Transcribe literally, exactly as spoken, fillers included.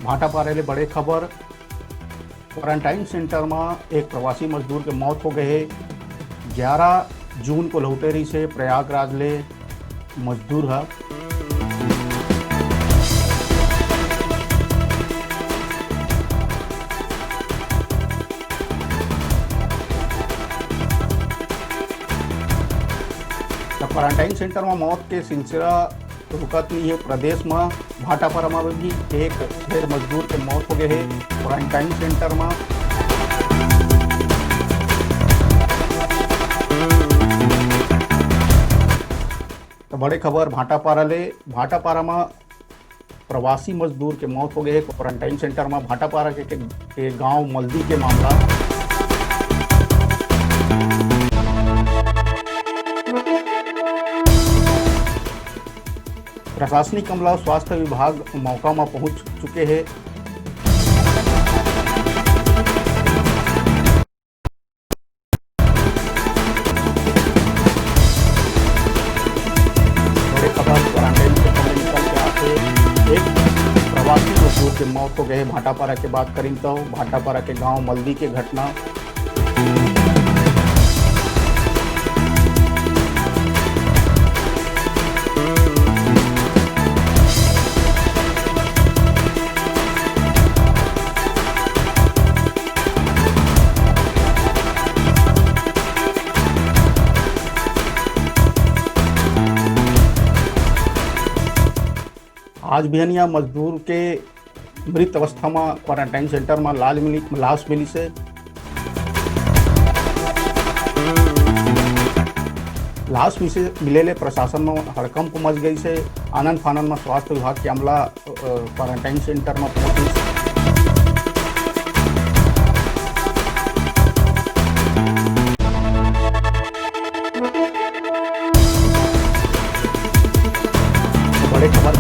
भाटापारा ले बड़े खबर। क्वारंटाइन सेंटर म एक प्रवासी मजदूर के मौत हो गए हे। ग्यारह जून को लहुटे रहिसे प्रयागराज ले मजदूर ह। त क्वारंटाइन सेंटर म मौत के सिलसिला रुकत नहीं है। प्रदेश म भाटापारा म भी एक ढेर मजदूर के मौत हो गए हे क्वारंटाइन सेंटर म। तो बड़े खबर भाटापारा ले। भाटापारा म प्रवासी मजदूर के मौत हो गए हे क्वारंटाइन सेंटर म। भाटापारा के, के, के गांव मल्दी के मामला। प्रशासनिक अमला, स्वास्थ्य विभाग मौका म पहुंच चुके हे। बड़े खबर क्वारंटाइन सेंटर ले निकल के आथे। एक प्रवासी मजदूर के मौत हो गए हे। भाटापारा के बात करिन तो भाटापारा के गांव मल्दी के घटना। आज बिहनिया मजदूर के मृत अवस्था म क्वारंटाइन सेंटर म लाल मिली, लाश मिलिस हे। लाश मिसे, मिले ले प्रशासन म हड़कंप मच गइस हे। आनन फानन म स्वास्थ्य विभाग के अमला, अ, क्वारंटाइन सेंटर म पहुंचिस। बड़े खबर